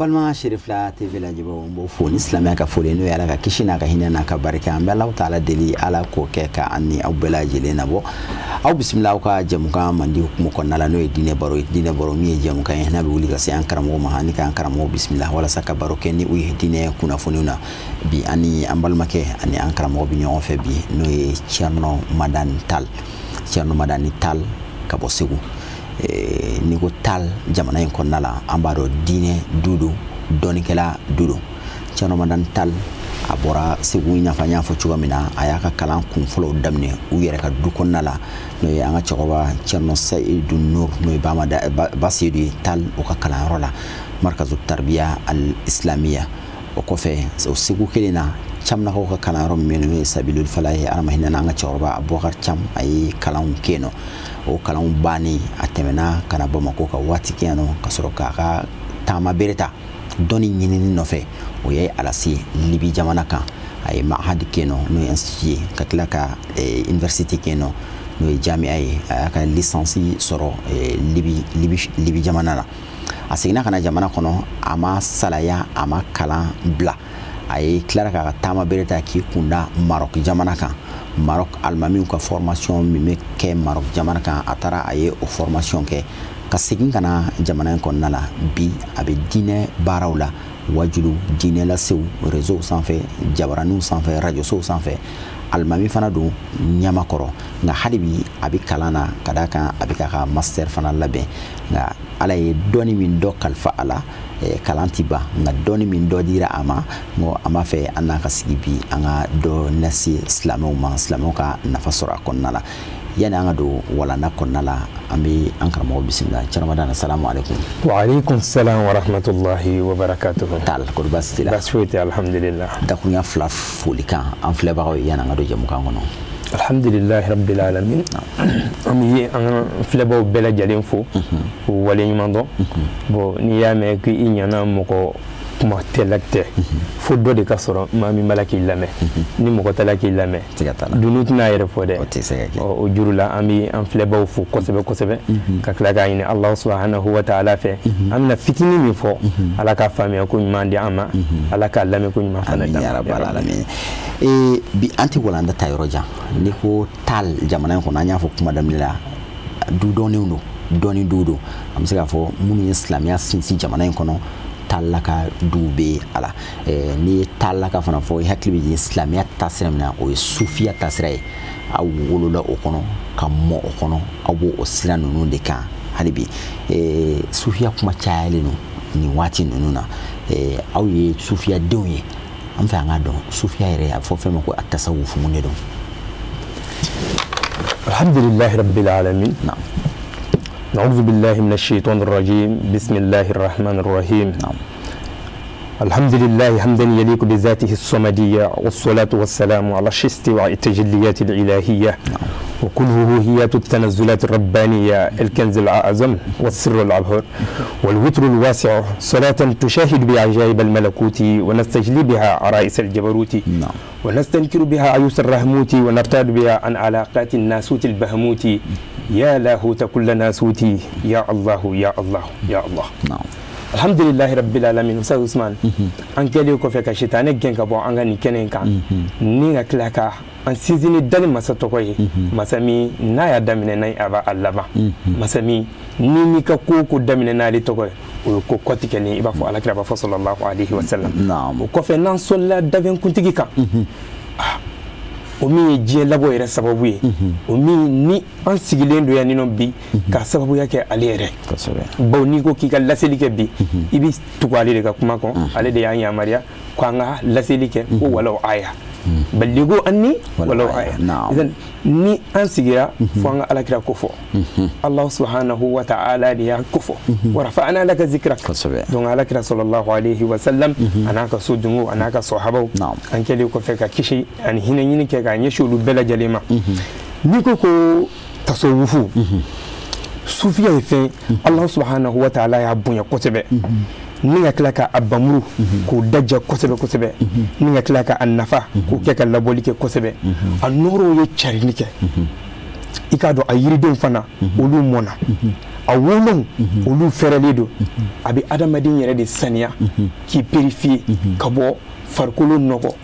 Balima Cherifla TV lajɛbagaw, n b'o fo ni silamɛya ka foli, n'o ye Ala ka kisi n'a ka hinɛ n'a ka barika. An bɛ Alahu taala deli, Ala k'o kɛ ka an ni aw bɛɛ lajɛlen nabɔ. Aw bisimila aw ka jɛmukan mandi hukumu kɔnɔna la, n'o ye diinɛ baro ye. Diinɛ baro min ye jɛmukan ye n'a bɛ wuli ka se an karamɔgɔ ma, ani k'an karamɔgɔ bisimila walasa ka baro kɛ ni u ye diinɛ kunnafoniw na. Bi an ni an balimakɛ ani an karamɔgɔ bɛ ɲɔgɔn fɛ bi, n'o ye Thierno Madani Tall. Thierno Madani Tall ka bɔ Segu. N'i ko Tall jamana in kɔnɔna la, an b'a dɔn diinɛ du don, dɔnnikɛla du don. Thierno Madani Tall a bɔra Segu, i n'a fɔ an y'a fɔ cogo min na. A y'a ka kalan kun fɔlɔw daminɛ u yɛrɛ ka du kɔnɔna la, n'o ye an ka cɛkɔrɔba Thierno Seydou Nour, n'o ye Ba Seydou ye Tall, o ka kalanyɔrɔ la, Markazu Tarbiya al Islamiya. O kɔfɛ, o Segu kelen na, Camnakaw ka kalanyɔrɔ min bɛ yen, n'o ye Sabilul Fala ye, Ala ma hinɛ n'an ka cɛkɔrɔba Abubakar Cam, a ye kalanw kɛ yen nɔ. O kalanw bannen, a tɛmɛna ka na Bamakɔ ka waati kɛ yan nɔ, ka sɔrɔ k'a ka taama bere ta dɔnni ɲinini nɔfɛ. O ye a lase Libi jamana kan. A ye mahadi kɛ yen nɔ, n'o ye institut ye, ka tila ka université kɛ yen nɔ, n'o ye jamia ye. A y'a ka licence sɔrɔ Libi jamana la. A seginna ka na jamana kɔnɔ, a ma salaya, a ma kalan bila. A ye tilara k'a ka taama bere ta k'i kunda Maroc jamana kan. Maroc alimamiw ka formation min bɛ kɛ Maroc jamana kan, a taara a ye o formation kɛ ka segin ka na jamana in kɔnɔna la. Bi a bɛ diinɛ baaraw la, wajulu, diinɛ lasew, réseau sanfɛ, jabaraninw sanfɛ, radiosow sanfɛ. Alimami fana don Ɲamakɔrɔ, nka hali bi a bɛ kalan na, ka d'a kan a bɛ k'a ka master fana labɛn. Nka Ala ye dɔnni min dɔ kalifa a la, kalan ti ban, nka dɔnni min dɔ dira a ma, n ko an b'a fɛ an n'a ka sigi bi, an ka dɔ lase silamɛw ma, silamɛw ka nafa sɔrɔ a kɔnɔna la. Yani an ka don walanda kɔnɔna la, an bɛ an karamɔgɔ bisimila. Thierno Madani, salamu aleykum. Wa aleykum salam wa rahmatulahi wa barakatuhu. Tall, kɔri baasi t'i la? Baasi foyi tɛ, alhamdulillah. Dakurunya fila folikan an filɛbagaw ye yani an ka don jɛmukan kɔnɔ. Alhamdulillahi rabbil alamin. An bɛ an filɛbagaw bɛɛ lajɛlen fo k'u waleɲuman dɔn. Bon, n'i y'a mɛn k'i ɲɛna mɔgɔ kuma tɛ tɛ, fo dɔ de ka sɔrɔ maa min b'a la k'i lamɛn. Ni mɔgɔ t'a la k'i lamɛn, dunun tɛna yɛrɛ fɔ dɛ. O tɛ se ka kɛ. O juru la, an bɛ an filɛbaw fo kosɛbɛ kosɛbɛ, ka tila k'a ɲini Alahu subahanahu wa taala fɛ, an bɛna fitinin min fɔ, Ala k'a faamuya ko ɲuman di an ma, Ala k'a lamɛn ko ɲuman fana di an ma. Amin ya rabbal alamin. Bi an tɛ walanda ta yɔrɔ jan. N'i ko Tall jamana in kɔnɔ, an y'a fɔ kuma daminɛ la, du dɔnnenw don, dɔnni du don. An bɛ se k'a fɔ minnu ye silamɛya sinsin jamana in kɔnɔ, Tallaka duw bɛ a la. N'i ye Tallaka fana fɔ, i hakili bɛ jigin silamɛya taasira min na, o ye sufiya taasira ye. Aw wolola o kɔnɔ ka mɔ o kɔnɔ, aw b'o o sira ninnu de kan hali bi. Sufiya kuma cayalen don nin waati ninnu na. Aw ye sufiya denw ye, an fɛ an k'a dɔn sufiya yɛrɛ, a bɛ fɔ fɛn ma ko a tasawufu, mun de don? Alhamdulillahi rabbil alamin. Naam. نعوذ بالله من الشيطان الرجيم، بسم الله الرحمن الرحيم. نعم. الحمد لله حمدا يليق بذاته الصمدية، والصلاة والسلام على شست التجليات الإلهية. نعم. وكله هي التنزلات الربانية، الكنز الأعظم والسر العبهر والوتر الواسع، صلاة تشاهد بعجائب الملكوت، ونستجلي بها عرائس الجبروت. نعم. ونستنكر بها عيوس الرهموت، ونرتاد بها عن علاقات الناسوت البهموت. يا لاهوت كل ناسوت، يا الله يا الله يا الله. نعم. الحمد لله رب العالمين. أستاذ عثمان، an kɛlen kɔfɛ ka sitanɛ gɛn ka bɔ an ka nin kɛnɛ in kan, ni ka tila ka an sinsin ni dali masa tɔgɔ ye, masa min n'a y'a daminɛ n'a a b'a laban, masa min ni n'i ka ko o ko daminɛ n'ale tɔgɔ ye, o ye ko kɔtigɛlen, i b'a fɔ Alakira b'a fɔ sallallahu alayhi wa sallam. Naam. O kɔfɛ, n'an sɔlila dafɛnkuntigi kan, o min ye diɲɛ labɔ yɛrɛ sababu ye, o min ni an sigilen don yan nɔ bi k'a sababuya kɛ ale yɛrɛ. Bawo n'i ko k'i ka laseli kɛ bi, i bɛ tugu ale de ka kuma kɔ. Ale de y'an yamaruya ko an ka laseli kɛ, ko walaw aya baligo anni walaw aya. Idan ni an sigira fo an ka Alakira ko fɔ, Allah subhanahu wa ta'ala de y'a ko fɔ, wa rafa'na laka zikrak. Donc Alakira sallallahu alayhi wa sallam, a n'a ka so dungo, a n'a ka sahabaw, an kɛlen kɔfɛ ka kisi ani hinɛ ɲini kɛ k'a ɲɛsin olu bɛɛ lajɛlen ma. N'i ko ko tasawufu, sufiya ye fɛn Allah subhanahu wa ta'ala y'a bonya kosɛbɛ, ni ka tila ka a bamuru k'o daja kosɛbɛ kosɛbɛ, ni ka tila ka a nafa k'o kɛ ka labɔli kɛ kosɛbɛ. A nɔrɔw ye carinni kɛ, i k'a dɔn a yiridenw fana olu mɔnna. A wolon olu fɛrɛlen don, a bɛ adamaden yɛrɛ de saniya k'i purifier ka bɔ farikolo nɔgɔ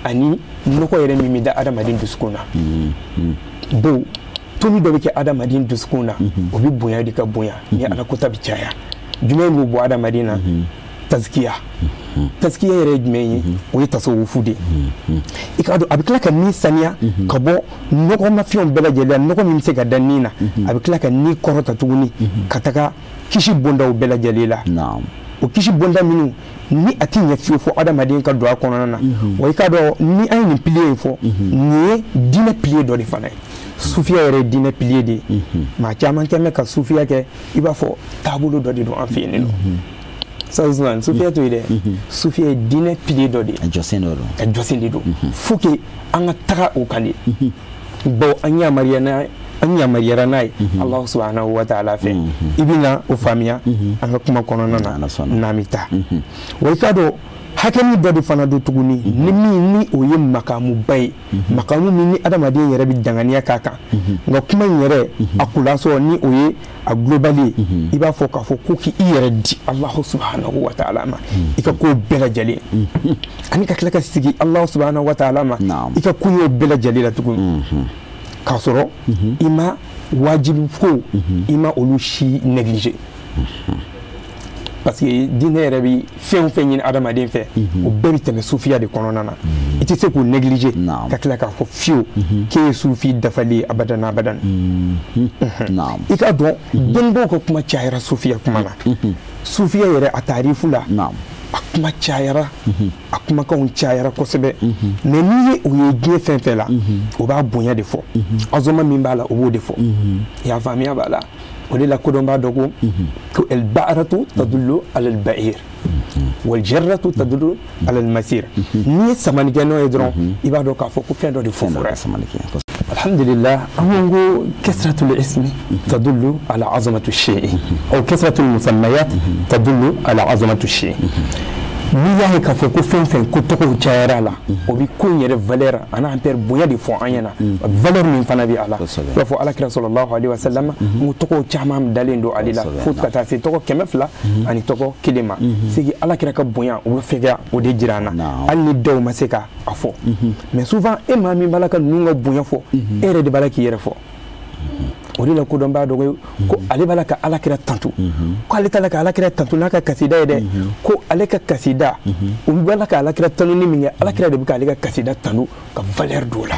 ani nɔgɔ yɛrɛ min bɛ da adamaden dusukun na. Bon, tomi dɔ bɛ kɛ adamaden dusukun na, o bɛ bonya de ka bonya ni ala kota bɛ caya. Jumɛn b'o bɔ adamaden na? Taskiya. Taskiya yɛrɛ ye jumɛn ye? O ye tasawufu de ye. I k'a dɔn a bɛ tila ka ni saniya ka bɔ nɔgɔmafɛnw bɛɛ lajɛlen la, nɔgɔ min bɛ se ka da ni na, a bɛ tila ka ni kɔrɔta tuguni ka taga kisi bondaw bɛɛ lajɛlen la. O kisi bonda minnu ni a ti ɲɛ fiyewu fo adamaden ka don a kɔnɔna na. Wa i k'a dɔn ni an ye nin pilier in fɔ, nin ye diinɛ pilier dɔ de fana ye. Sufiya yɛrɛ ye diinɛ pilier de ye. Maa caman kɛn bɛ ka sufiya kɛ i b'a fɔ taabolo dɔ de don an fɛ yen nɔ. Sazman, sufiya to yen dɛ. Sufiya ye diinɛ pilier dɔ de ye. A jɔsen dɔ don. A jɔsen de don. Faut que an ka taga o kan de. Bawo an yamaruyara n'a ye Alahu subahanahu wa taala fɛ. I bɛna o faamuya an ka kuma kɔnɔna na n'an bɛ taa. Wa i k'a dɔn hakɛnin dɔ de fana don tuguni, ni min ni o ye makamuba ye, makamu min ni adamaden yɛrɛ bɛ danganiya k'a kan. Nka kuma in yɛrɛ a kulasɔ ni o ye a global ye, i b'a fɔ k'a fɔ ko k'i yɛrɛ di Alahu subahanahu wa taala ma i ka ko bɛɛ lajɛlen, ani ka tila ka sigi Alahu subahanahu wa taala ma i ka koɲɛw bɛɛ lajɛlen la tuguni, k'a sɔrɔ i ma wajibi ko i ma olu si négliger. Parce que diinɛ yɛrɛ bɛ fɛn o fɛn ɲini adamaden fɛ, o bɛɛ bɛ tɛmɛ sufiya de kɔnɔna na. I tɛ se k'o négliger ka tila k'a fɔ fiyewu k'e ye sufi dafalen ye abadan abadan. I k'a dɔn dɔnnibaaw ka kuma cayara sufiya kuma na. Sufiya yɛrɛ a taarifu la, a kuma cayara, a kumakanw cayara kosɛbɛ. Mais n'i ye o ye diɲɛ fɛn fɛn la, o b'a bonya de fɔ, azoma min b'a la o b'o de fɔ. I y'a faamuya b'a la. O de la kodɔnbaa dɔ ko ko el-ba'ratu tadullu ala al-ba'ir wal-jarratu tadullu ala al-masir. N'i ye samanikɛ nɔ ye dɔrɔn, i b'a dɔn k'a fɔ ko fɛn dɔ de fɔra. Alhamdulillah, an ko kasratul ismi tadullu ala azamatu shay'i aw kasratul musammayat tadullu ala azamatu shay'i. N'i y'a ye k'a fɔ ko fɛn fɛn ko tɔgɔw cayara a la, o bɛ ko in yɛrɛ valeur a n'a père bonya de fɔ an ɲɛna, valeur min fana bɛ a la. I b'a fɔ alakira sallallahu alaihi wa sallam, n ko tɔgɔw caman dalen don ale la fo ka taa se tɔgɔ 200 ani tɔgɔ 1 ma. C'est que alakira ka bonya o bɛ fɛ ka o de jira an na, hali ni dɔw ma se ka a fɔ. Mais souvent e maa min b'a la ka ninnu ka bonya fɔ, e yɛrɛ de b'a la k'i yɛrɛ fɔ. O de la kodɔnbaa dɔ ko ko ale b'a la ka alakira tantu, ko ale t'a la ka alakira tantu n'a ka kasida ye dɛ, ko ale ka kasida o b'a la ka alakira tanuni min kɛ, alakira de bɛ k'ale ka kasida tanu ka valeur don o la,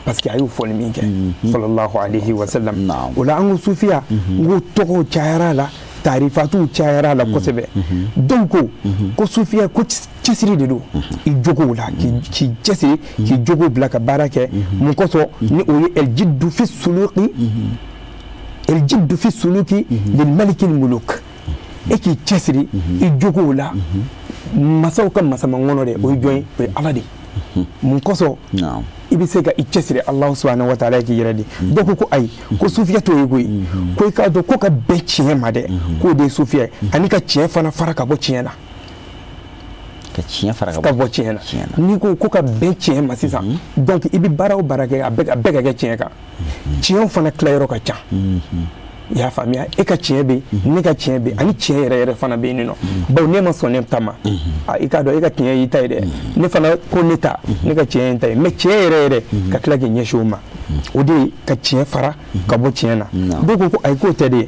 parce que a y'o fɔli min kɛ sallallahu alaihi wa sallam. O la an ko sufiya, n ko tɔgɔw cayara a la, taarifatuw cayara a la kosɛbɛ. Dɔw ko ko sufiya ko cɛsiri de don i jogow la, k'i cɛsiri k'i jogow bila ka baara kɛ. Mun kosɔn? Ni o ye el-jiddu fi suluki, el-jiddu fi suluki lil maliki al-muluk. E k'i cɛsiri i jogow la, masaw ka masaman dɛ, o ye jɔn ye? O ye Ala de ye. Mun kosɔn i bɛ se ka i cɛsiri Alahu subahanahu wa taala k'i yɛrɛ di? Dɔw ko ko ayi, ko sufiya t'o ye koyi, ko i k'a dɔn ko ka bɛn tiɲɛ ma dɛ, k'o de ye sufiya ye, ani ka tiɲɛ fana fara ka bɔ tiɲɛ na. Ka tiɲɛ fara ka bɔ tiɲɛ na. N'i ko ko ka bɛn tiɲɛ ma sisan, donc i bɛ baara o baara kɛ, a bɛɛ ka kɛ tiɲɛ kan. Tiɲɛw fana tilayɔrɔ ka ca. I y'a faamuya? E ka tiɲɛ bɛ yen, ne ka tiɲɛ bɛ yen, ani tiɲɛ yɛrɛ yɛrɛ fana bɛ yen nɔ. Bawo ne ma sɔn ne ta ma, i k'a dɔn e ka tiɲɛ y'i ta ye dɛ, ne fana ko ne ta, ne ka tiɲɛ ye n ta ye. Mais tiɲɛ yɛrɛ yɛrɛ ka tila k'i ɲɛsin o ma, o de ye ka tiɲɛ fara ka bɔ tiɲɛ na. Dɔw ko ko ayi, k'o tɛ dɛ,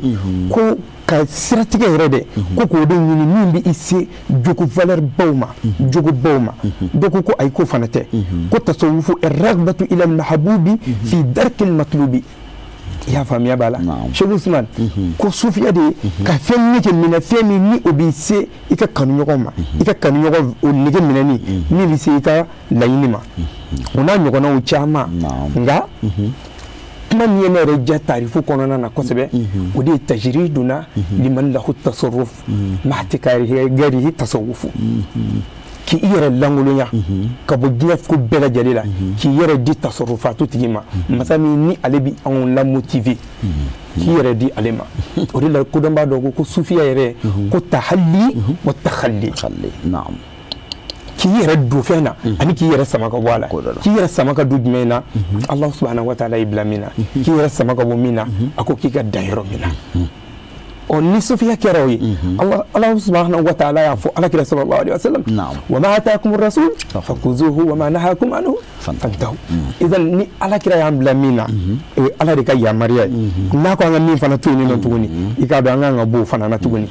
ko ka siratigɛ yɛrɛ dɛ, ko k'o de ɲini min bɛ i se jogo valeur baw ma, jogo baw ma. Dɔw ko ko ayi, k'o fana tɛ, ko tasawufu ar-raghbatu ila al-mahbubi fi darki al-matlubi. I y'a faamuya b'a la? Cheikh Ousmane ko sufiya de ye ka fɛn nege minɛ, fɛn min ni o b'i se i ka kanuɲɔgɔn ma, i ka kanuɲɔgɔn o nege minɛni min bɛ se i ka laɲini ma, o n'a ɲɔgɔnnaw caman. Nka kuma min ye ne yɛrɛ diya taarifu kɔnɔna na kosɛbɛ, o de ye tajriduna liman lahu tasarruf mahtikarihi tasawufu, k'i yɛrɛ lankolonya ka bɔ diɲɛ ko bɛɛ lajɛlen la, k'i yɛrɛ di tasarrufatu tigi ma, masa min ni ale bi anw lamotiver, k'i yɛrɛ di ale ma. O de la kodɔnbaa dɔ ko ko sufiya yɛrɛ ko tahalli wa takhalli, k'i yɛrɛ don fɛn na ani k'i yɛrɛ sama ka bɔ a la. K'i yɛrɛ sama ka don jumɛn na? Alahu subahanahu wa taala y'i bila min na. K'i yɛrɛ sama ka bɔ min na, a ko k'i ka dan yɔrɔ min na. Ɔ ni sufiya kɛra o ye, Ala subhanahu wa ta'ala y'a fɔ Alakira sallallahu alaihi wa sallam, wa ma ataakum rasul fakuzuhu wa ma nahakum anhu fantahu. Idan ni Alakira y'an bila min na, o ye Ala de ka yamaruya ye. N'a ko an ka min fana to yen nɔ tuguni, i k'a dɔn an kan ka bɔ o fana na tuguni.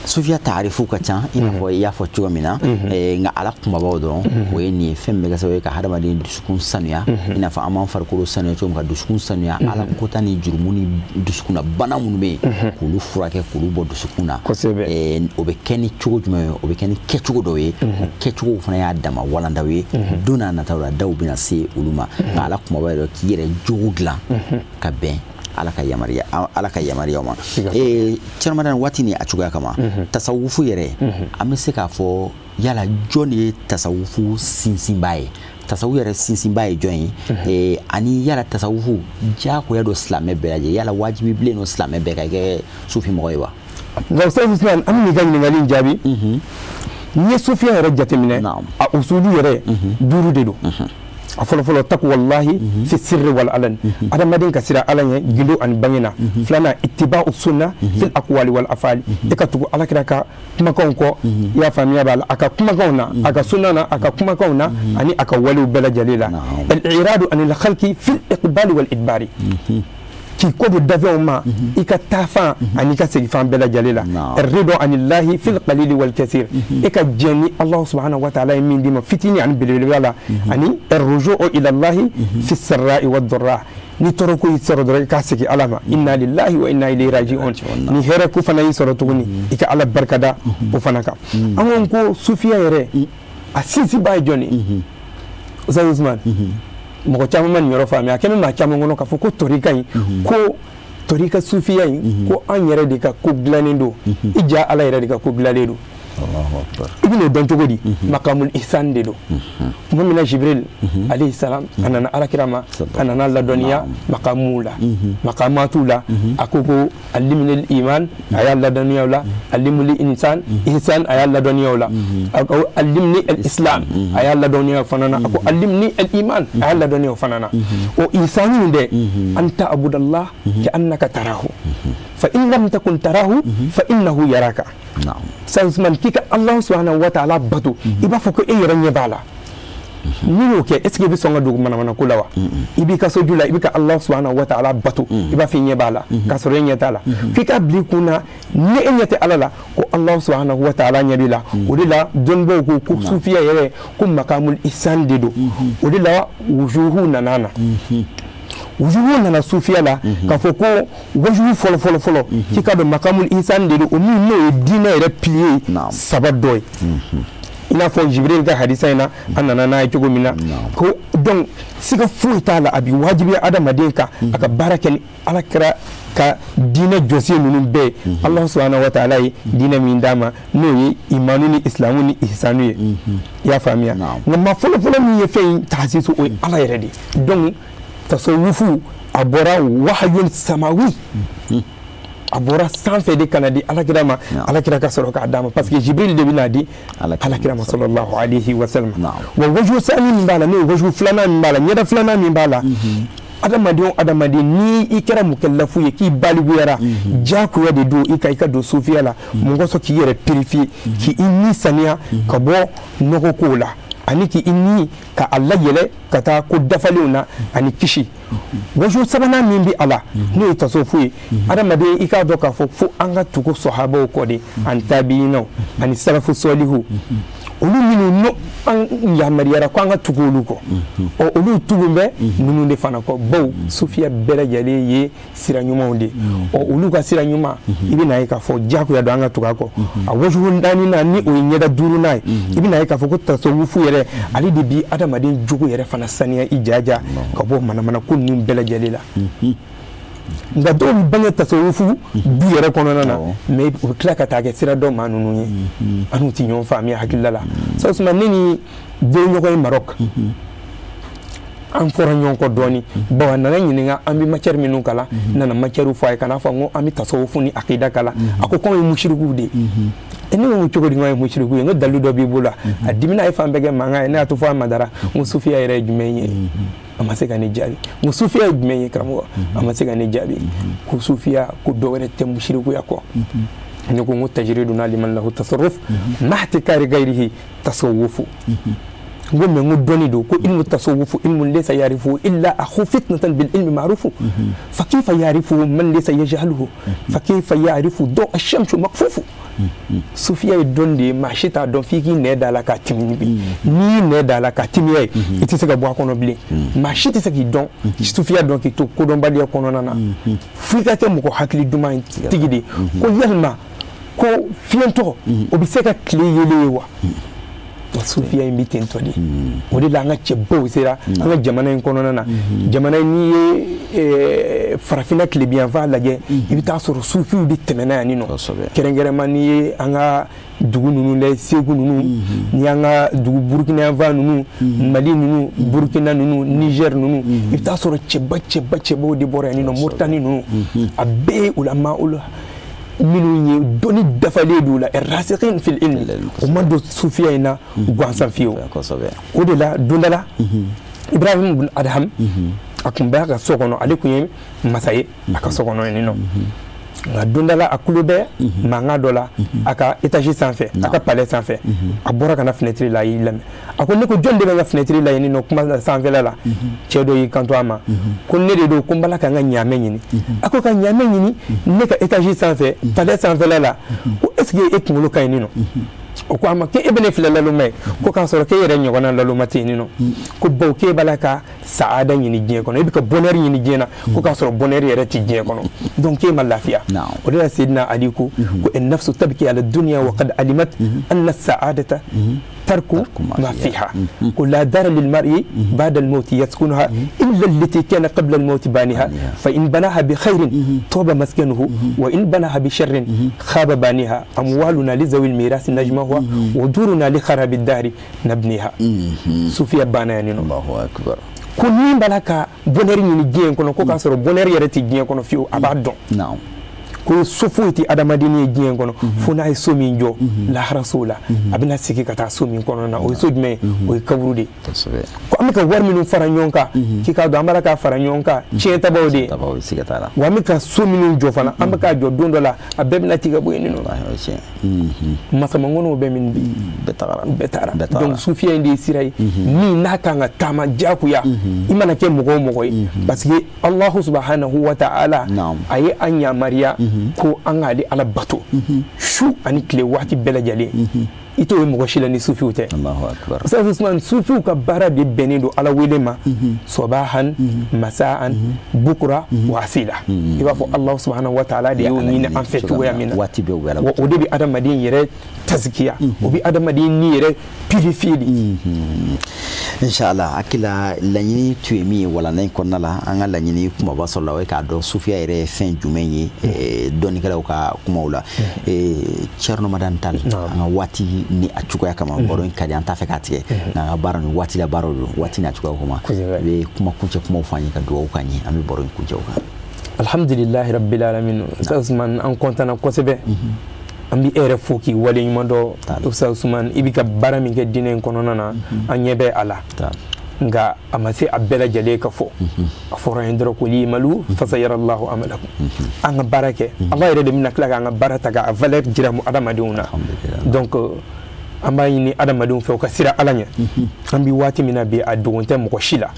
Sufiya taarifu ka ca, i n'a fɔ i y'a fɔ cogo min na, nka ala kumabaw dɔrɔn o ye nin ye. Fɛn min bɛ kɛ sababu ye ka hadamaden dusukun sanuya, i n'a fɔ an b'an farikolo sanuya cogo min, ka dusukun sanuya ala kota ni jurumu ni dusukunna bana minnu bɛ yen, k'olu furakɛ, k'olu bɔ dusukun na. O bɛ kɛ ni cogo jumɛn ye? O bɛ kɛ ni kɛcogo dɔw ye. O kɛcogow fana y'a dama walandaw ye. Don n'a nataw la, daw bɛna se olu ma. Nka ala kumaba yɛrɛ k'i yɛrɛ jogo dilan ka bɛn Ala ka yamaruya, Ala ka yamaruyaw ma. Cɛrɛmadan waati ni a cogoya kama, tasawufu yɛrɛ, an bɛ se k'a fɔ yala jɔn de ye tasawufu sinsinbaa ye? Tasawu yɛrɛ sinsinbaa ye jɔn ye? Ani yala tasawufu diyagoya don silamɛ bɛɛ lajɛ, yala wajibi bilen don silamɛ bɛɛ ka kɛ sufi mɔgɔ ye wa? Nka Ustaz Usman, an bɛ n'i ka ɲininkali in jaabi. N'i ye sufiya yɛrɛ jateminɛ, a usulu yɛrɛ 5 de don. A fɔlɔfɔlɔ, taqwallahi fi sirri wal alan, adamaden ka sira Ala ɲɛ gindo ani bange na. Filanan, ittiba'u sunna fil aqwali wal afali, e ka tugu Alakira ka kumakanw kɔ. I y'a faamuya b'a la, a ka kumakanw na, a ka sunna na, a ka kumakanw na ani a ka walew bɛɛ lajɛlen la. Al-i'radu anil khalqi fil iqbali wal idbari, k'i kɔ don dafɛnw ma i ka taafan ani i ka segifan bɛɛ lajɛlen la. Rido anillahi fil qalili wal kasir, e ka jɛn ni Allah subhanahu wa ta'ala ye min d'i ma fitinin ani belebeleba la. Ani arruju'u ila Allahi fi sarra'i wad darra, ni tɔɔrɔ ko y'i sɔrɔ dɔrɔn i k'a segin Ala ma, inna lillahi wa inna ilayhi raji'un. Ni hɛrɛ ko fana y'i sɔrɔ tuguni, i ka Ala barikada o fana kan. An ko ko sufiya yɛrɛ a sinsinbaa ye jɔn ye? Ustaz Usman, mɔgɔ caman ma nin yɔrɔ faamuya. A kɛlen maa caman kɔnɔ k'a fɔ ko torika in, ko torika sufiya in, ko an yɛrɛ de ka ko dilannen don. I ja Ala yɛrɛ de ka ko dilannen don. I bɛn'o dɔn cogo di? Makamul ihsan de don. Tuma min na Jibril alayhi salam a nana Alakira ma, a nana ladɔnniya makamuw la, makamatuw la. A ko ko alimni iman, a y'a ladɔnniya o la. Alimni insan ihsan, a y'a ladɔnniya o la. A ko alimni al-islam, a y'a ladɔnniya o fana na. A ko alimni al-iman, a y'a ladɔnniya o fana na. O ihsanu in dɛ, an ta'budallah ka annaka tarahu fa in lam takun tarahu fa innahu yaraka. Ustaz Usman, k'i ka Allah subhanahu wa ta'ala bato i b'a fɔ ko e yɛrɛ ɲɛ b'a la. N'i y'o kɛ, est ce que i bɛ sɔn ka dogo manamana ko la wa? I b'i ka soju la, i bɛ ka Allah subhanahu wa ta'ala bato, i b'a fɔ i ɲɛ b'a la k'a sɔrɔ e ɲɛ t'a la. F'i k'a bila i kun na, ni e ɲɛ tɛ Ala la, ko Allah subhanahu wa ta'ala ɲɛ b'i la. O de la dɔnnibaw ko ko sufiya yɛrɛ ko makamul ihsan de don. O de la wujuhu nana na. Wujuhu nana sufiya la k'a fɔ ko wajuhu fɔlɔ fɔlɔ fɔlɔ, k'i k'a dɔn makamul ihsan de don, o min n'o ye diinɛ yɛrɛ pilier 3 dɔ ye. I n'a fɔ Jibril ka hadisa in na, an nana n'a ye cogo min na, ko donc siga foyi t'a la, a bi wajibiya adamaden kan a ka baara kɛ ni Ala kɛra ka diinɛ jɔsen ninnu bɛɛ ye. Allah subhanahu wa ta'ala ye diinɛ min d'a ma, n'o ye imanu ni islamu ni ihsanu ye. I y'a faamuya? Nka maa fɔlɔ fɔlɔ min ye fɛn in taasisu, o ye Ala yɛrɛ de ye. Donc tasawufu a bɔra wahayun samawi, a bɔra sanfɛ de ka na di Alakira ma, Alakira ka sɔrɔ k'a d'a ma, parce que Jibril de bɛna di Alakira ma sallallahu alayhi wa sallam. Wa waju sani min b'a la, n'o ye waju filanan min b'a la, ɲɛda filanan min b'a la, adamaden o adamaden ni i kɛra mukalafu ye, k'i baliguyara, diyagoya de don i kan i ka don sufiya la. Mun kosɔn? K'i yɛrɛ purifier, k'i ni saniya ka bɔ nɔgɔ kow la, ani k'i ni ka a layɛlɛ ka taa ko dafalenw na ani kisi. Waju sabanan min bɛ a la, n'o ye tasawufu ye, adamaden i k'a dɔn k'a fɔ fo an ka tugu sɔhabaw kɔ de, ani tabiinaw ani salafu sɔlihu, olu minnu n'o an yamaruyara ko an ka tugu olu kɔ. Ɔ olu tugu bɛ ninnu de fana kɔ, bawo sufiya bɛɛ lajɛlen ye sira ɲumanw de ye. Ɔ olu ka sira ɲuman, i bɛna ye k'a fɔ diyagoya don an ka tugu a kɔ. A wajugu naaninan, ni o ye ɲɛda duurunan ye, i bɛna ye k'a fɔ ko tasawufu yɛrɛ, ale de bi adamaden jogo yɛrɛ fana saniya i jaja ka bɔ manamana ko ninnu bɛɛ lajɛlen la. Nka dɔw bɛ bange tasawufu du yɛrɛ kɔnɔna na, mais u bɛ tila ka taa kɛ sira dɔ maa ninnu ye, an n'u tɛ ɲɔgɔn faamuya hakilila la. Ustaz Usman, ne ni den ɲɔgɔn ye Maroc, an fɔra ɲɔgɔn kɔ dɔɔni. Bon, a nana ɲininka an bɛ matière minnu kalan, n nana matière fɔ a ye, ka n'a fɔ n ko an bɛ tasawufu ni akida kalan. A ko k'anw ye musirikuw de ye. Ne ko cogo di k'anw ye musiriku ye? N ko dalilu dɔ b'i bolo. A dimina, a ye fan bɛɛ kɛ mankan ye. Ne y'a to fɔ a madara, n ko sufiya yɛrɛ ye jumɛn ye? A ma se ka ne jaabi. N ko sufiya ye jumɛn ye karamɔgɔ? A ma se ka ne jaabi. Ko sufiya ko dɔ wɛrɛ tɛ musirikuya kɔ. Ne ko n ko tajriduna liman lahu tasarruf mahtikari gayrihi tasawufu. N ko mais n ko dɔnni don, ko ilmu tasawufu ilmun laysa yarifu illa akhu fitnatan bil ilmi ma'rufu fa kayfa yarifu man laysa yajhaluhu fa kayfa yarifu daw ash-shamsu makfufu. Sufiya ye dɔnni de ye, maa si t'a dɔn f'i k'i nɛ da la k'a timi bi. N'i y'i nɛ da la k'a timiya ye, i tɛ se ka bɔ a kɔnɔ bilen. Maa si tɛ se k'i dɔn sufiya dɔn k'i to kodɔnbaliya kɔnɔna na, f'i ka kɛ mɔgɔ hakili duman tigi de ye. Ko yalima ko fiyɛntɔ o bɛ se ka tile yelen ye wa? Sufiya in bɛ ten tɔ de. O de la an ka cɛbaw sera an ka jamana in kɔnɔna na. Jamana in n'i ye farafinna tilebiyanfan lajɛ, i bɛ taa sɔrɔ sufiw de tɛmɛna yan nɔ. Kɛrɛnkɛrɛnma n'i ye an ka dugu ninnu lajɛ, Segu ninnu, n'i y'an ka dugu Burukina yanfan ninnu, Mali ninnu, Burukina ninnu, Niger ninnu, i bɛ taa sɔrɔ cɛba cɛba cɛbaw de bɔra yan nɔ. Moritani ninnu, a bɛɛ ye ulama olu minnu ye dɔnni dafalen d'u la, rasikhin fil ilmi, o ma don sufiya in na gansan fiyewu. O de la don dɔ la Ibrahim bin Adham, a tun bɛ a ka so kɔnɔ, ale tun ye masa ye a ka so kɔnɔ yen nɔ. Nka don dɔ la a tulo bɛ mankan dɔ la a ka étage sanfɛ, a ka palais sanfɛ. A bɔra ka na fenêtre la, a y'i lamɛn. A ko ne ko jɔn de bɛ n ka fenêtre la yen nɔ kuma sanfɛla la? Cɛ dɔ y'i kanto a ma ko ne de don, ko n b'a la ka n ka ɲaamɛ ɲini. A ko ka ɲaamɛ ɲini ne ka étage sanfɛ, palais sanfɛla la, ko est ce que e kunkolo ka ɲi nin nɔ? O ko a ma k'e bɛ ne filɛ laloma ye, ko k'a sɔrɔ k'e yɛrɛ ɲɔgɔnna laloma tɛ yen nɔ. Ko bawo k'e b'a la ka saada ɲini diɲɛ kɔnɔ, e bɛ ka bonheur ɲini diɲɛ na, ko k'a sɔrɔ bonheur yɛrɛ tɛ diɲɛ kɔnɔ, donc k'e ma lafiya. O de la Seydina Ali ko ko nafsu tabki ala dunya wa qad alimat anna saadata tarku ma fiha, ko la dara lil mar'i ba'da al mawt yaskunuha illa allati kana qabla al mawt baniha fa in banaha bi khairin taba maskanuhu wa in banaha bi sharrin khaba baniha amwaluna li zawi al miras najmaha wa duruna li kharabi ad dahri nabniha. Sufiya bana yani. Allahu akbar. Ko ni bala ka bonheur ɲini diɲɛ kɔnɔ, ko k'a sɔrɔ bonheur yɛrɛ tɛ diɲɛ kɔnɔ fiyewu, a b'a dɔn. Ko so foyi tɛ adamaden ye diɲɛ kɔnɔ fo n'a ye so min jɔ laharaso la, a bɛna segin ka taa so min kɔnɔ na, o ye so jumɛn ye? O ye kaburu de ye. Ko an bɛ ka wari minnu fara ɲɔgɔn kan, k'i k'a dɔn an b'a la k'a fara ɲɔgɔn kan tiɲɛtabaw de ye. Wa an bɛ ka so minnu jɔ fana, an bɛ k'a jɔ don dɔ la a bɛɛ bɛna ci ka bɔ yen nɔ. Masamangɔnɔw bɛ min bi, bɛɛ taara. Donc sufiya in de ye sira ye min n'a kan ka taama diyagoya, i mana kɛ mɔgɔ o mɔgɔ ye, parce que Allahu subhanahu wa ta'ala a ye an yamaruya ko an k'ale Ala bato su ani tile waati bɛɛ lajɛlen. I t'o ye mɔgɔ si la ni sufiw tɛ. Ustaz Usman, sufiw ka baara de bɛnnen don Ala wele ma, sobahan masaan bukura wa asila. I b'a fɔ Allahu subhanahu wa ta'ala de y'o ɲini an fɛ cogoya min na, wa o de bɛ adamaden yɛrɛ tazikiya, o bɛ adamaden ni yɛrɛ purifier de. Inshallah, hakili laɲini tun ye min ye walanda in kɔnɔna la, an ka laɲini kumaba sɔrɔla o ye k'a dɔn sufiya yɛrɛ ye fɛn jumɛn ye dɔnnikɛlaw ka kumaw la. Thierno Madani Tall, an ka waati ni a cogoya kama, baro in ka di an t'a fɛ k'a tigɛ, nka an ka baara nin waati la baaraw don, waati n'a cogoya kama. I bɛ kuma kuncɛ kumaw fɔ an ye ka dugawu k'an ye, an bɛ baro in kuncɛ o kan. Alhamdulilahi rabbil alamin. Ustaz Usman, an kɔntana kosɛbɛ. An bɛ e yɛrɛ fo k'i waleɲuman dɔn. Ustaz Usman, i bɛ ka baara min kɛ diinɛ in kɔnɔna na, an ɲɛ bɛ a la, nka a ma se a bɛɛ lajɛlen ka fɔ. A fɔra an ye dɔrɔn ko limalu fasayarallahu amalakum. An ka baara kɛ, Ala yɛrɛ de bɛna tila k'an ka baara ta k'a valeur jira mu adamadenw na. Donc an b'a ɲini adamadenw fɛ u ka siran Ala ɲɛ. An bɛ waati min na bi, a dogon tɛ mɔgɔ si la.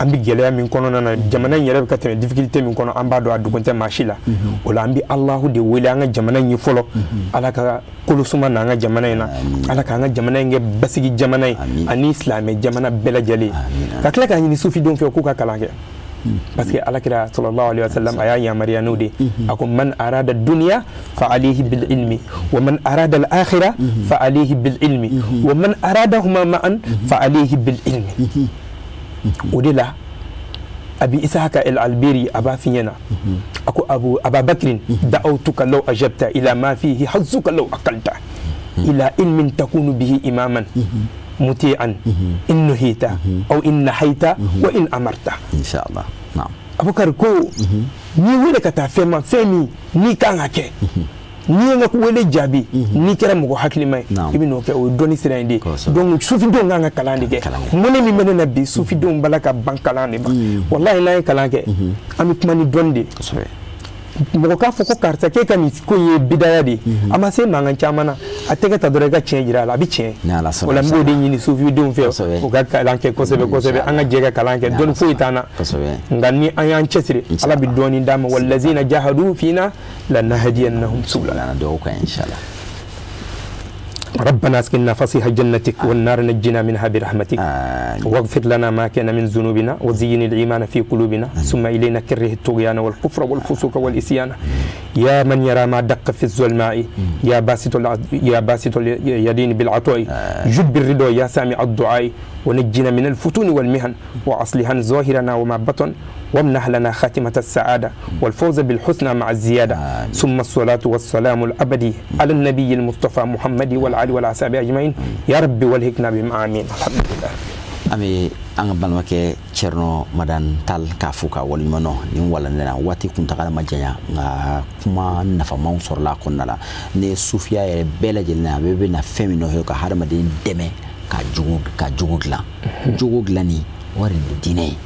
An bɛ gɛlɛya min kɔnɔna na, jamana in yɛrɛ bɛ ka tɛmɛ difficulté min kɔnɔ, an b'a dɔn a dogon tɛ maa si la. O la an bɛ Alahu de wele an ka jamana in ye fɔlɔ, Ala ka kolosuma n'an ka jamana in na, Ala k'an ka jamana in kɛ basigi jamana ye ani silamɛ jamana bɛɛ lajɛlen. Ka tila k'a ɲini sufidenw fɛ k'u ka kalan kɛ, parce que Ala kira sallallahu alaihi wasallam a y'a yamaruya n'o de. A ko man arada dunya fa alayhi bil ilmi wa man arada al akhirah fa alayhi bil ilmi wa man aradahuma ma'an fa alayhi bil ilmi. O de la Abi Ishaq al-Albiri a b'a f'i ɲɛna, a ko Ababakrin da'awtuka law ajabta ila ma fihi hazzuka law aqalta ila ilmin takunu bihi imaman muti'an in nuhita aw in nahaita wa in amarta. Inshallah. Naam. Abubakar ko n'i wele ka taa fɛn ma, fɛn min n'i kan ka kɛ, N'i ye n ka wele jaabi, n'i kɛra mɔgɔ hakilima ye, i bɛ n'o kɛ. O ye dɔnni sira in de ye. Donc sufidenw kan ka kalan de kɛ. Mɔnɛ min bɛ ne na bi, sufidenw b'a la ka ban kalan de ma. Walahi, n'an ye kalan kɛ, an bɛ kuma ni dɔnni de ye. Mɔgɔ k'a fɔ ko karisa, k'e ka nin ko in ye bidaya de ye, a ma se mankan caman na, a tɛgɛ ta dɔrɔn, i ka tiɲɛ jira a la, a bɛ tiɲɛ. O la, n b'o de ɲini sufidenw fɛ, u ka kalan kɛ kosɛbɛ kosɛbɛ. An ka jɛ ka kalan kɛ, dɔnni foyi t'an na, nka ni an y'an cɛsiri, Ala bɛ dɔɔnin d'an ma. Walazina jahadu fina lanahdiyannahum subulana. Dugawu kan, inshallah. ربنا اسكننا فصيح جنتك والنار نجنا منها برحمتك، واغفر لنا ما كان من ذنوبنا، وزين الإيمان في قلوبنا، ثم إلينا كره الطغيان والكفر والفسوق والإسيان. يا من يرى ما دق في الظلماء، يا باسط اليدين بالعطاء، جد بالرضا يا سامع الدعاء، ونجنا من الفتون والمهن، وأصلحا ظاهرنا وما بطن، وامنح لنا خاتمة السعادة والفوز بالحسنى مع الزيادة. ثم الصلاة والسلام الأبدي على النبي المصطفى محمد والعلي والأصحاب أجمعين يا ربي، والهكنا بهم، آمين. الحمد لله. An bɛ an ka balimakɛ Thierno Madani Tall k'a fo k'a waleɲuman dɔn nin walanda na. Waati kuntagala ma janya, nka kuma nafamaw sɔrɔla a kɔnɔna la. Ne sufiya yɛrɛ bɛɛ lajɛlen na, a bɛɛ bɛ na fɛn min nɔfɛ, ka hadamaden dɛmɛ ka jogo dilan. Jogo dilanni, o de ye diinɛ ye.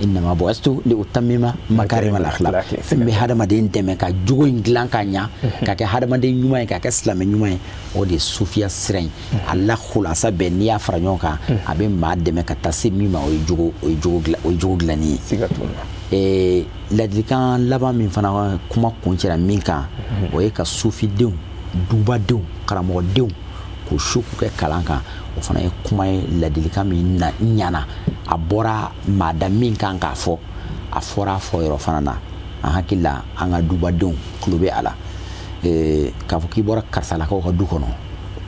Innama bu'istu li utammima makarima al-akhlaq. Fɛn bɛ hadamaden dɛmɛ ka jogo in dilan ka ɲa, ka kɛ hadamaden ɲuman ye, ka kɛ silamɛ ɲuman ye, o de ye sufiya sira in. A la khulasa bɛɛ, n'i y'a fara ɲɔgɔn kan, a bɛ maa dɛmɛ ka taa se min ma, o ye jogo dilan, o ye jogo dilanni ye. Ladilikan laban min fana, kuma kuncɛra min kan, o ye ka sufidenw, dubadenw, karamɔgɔdenw k'u su k'u kɛ kalan kan. O fana ye kuma ye, ladilikan min na ɲana, a bɔra maada min kan k'a fɔ, a fɔra a fɔ yɔrɔ fana na. An hakili la, an ka dubadenw tulo bɛ a la k'a fɔ k'i bɔra karisalakaw ka du kɔnɔ,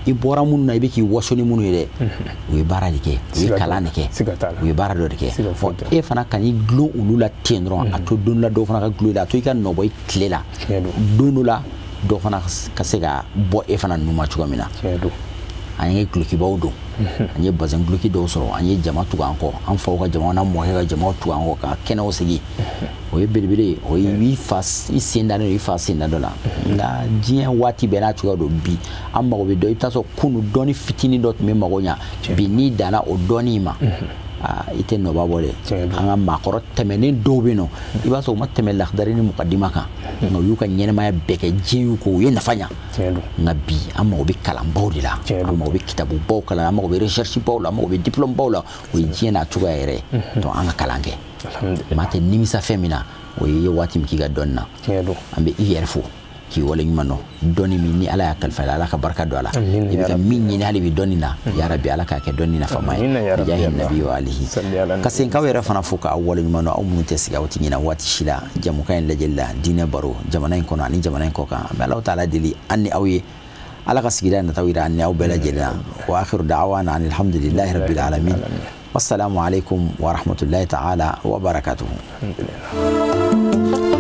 i bɔra minnu na, i bɛ k'i waso ni minnu ye dɛ, u ye baara de kɛ, u ye kalan de kɛ, u ye baara dɔ de kɛ. E fana ka n'i dulon olu la ten dɔrɔn, a to don dɔ la dɔw fana ka dulon i la, a to i ka nɔ bɔ i tile la, don dɔ la dɔ fana ka se ka bɔ e fana nu ma cogo min na. An ye dulokibaw don, an ye bazɛn duloki dɔw sɔrɔ, an ye jama tugu an kɔ, an faw ka jama n'an mɔkɛ ka jamaw tugu an kɔ ka kɛnɛw sigi. O ye belebele ye, o ye i fa i sen dalen don i fa sen da dɔ la. Nka diɲɛ waati bɛɛ n'a cogoya don. Bi an mago bɛ dɔ, i bɛ taa sɔrɔ kunu dɔɔni fitinin dɔ tun bɛ mago ɲa, bi n'i danna o dɔɔnin ma, i tɛ nɔba bɔ dɛ. An ka maakɔrɔ tɛmɛnen dɔw bɛ yen nɔ, i b'a sɔrɔ u ma tɛmɛ lakidari ni mukadima kan, nka u y'u ka ɲɛnɛmaya bɛɛ kɛ diɲɛ y'u ko, u ye nafa ɲa. Nka bi an mago bɛ kalanbaw de la, an mago bɛ kitabubaw kalan, an mago bɛ recherche baw la, an mago bɛ diplôme baw la. O ye diɲɛ n'a cogoya yɛrɛ ye. Donc an ka kalan kɛ, maa tɛ nimisa fɛn min na, o ye waati min k'i ka dɔnni na. An bɛ i yɛrɛ fo k'i waleɲuman dɔn. Dɔnni min ni Ala y'a kalifa i la, Ala ka barika don a la. I bɛ ka min ɲini hali bi dɔnni na, yarabi Ala k'a kɛ dɔnni nafama ye, bijahi nabi wa alihi. Ka segin k'aw yɛrɛ fana fo k'aw waleɲuman dɔn, aw minnu tɛ sigi, aw tɛ ɲinɛ waati si la jamukan in lajɛli la, diinɛ baro, jamana in kɔnɔ ani jamana in kɔ kan. An bɛ Alahu taala deli an ni aw ye, Ala ka sigida nataw yira an ni aw bɛɛ lajɛlen na. Wa akhiru da'wana alhamdulillahi rabbil alamin. Wassalamu alaikum wa rahmatullahi ta'ala wa barakatuhu. Alhamdulillah.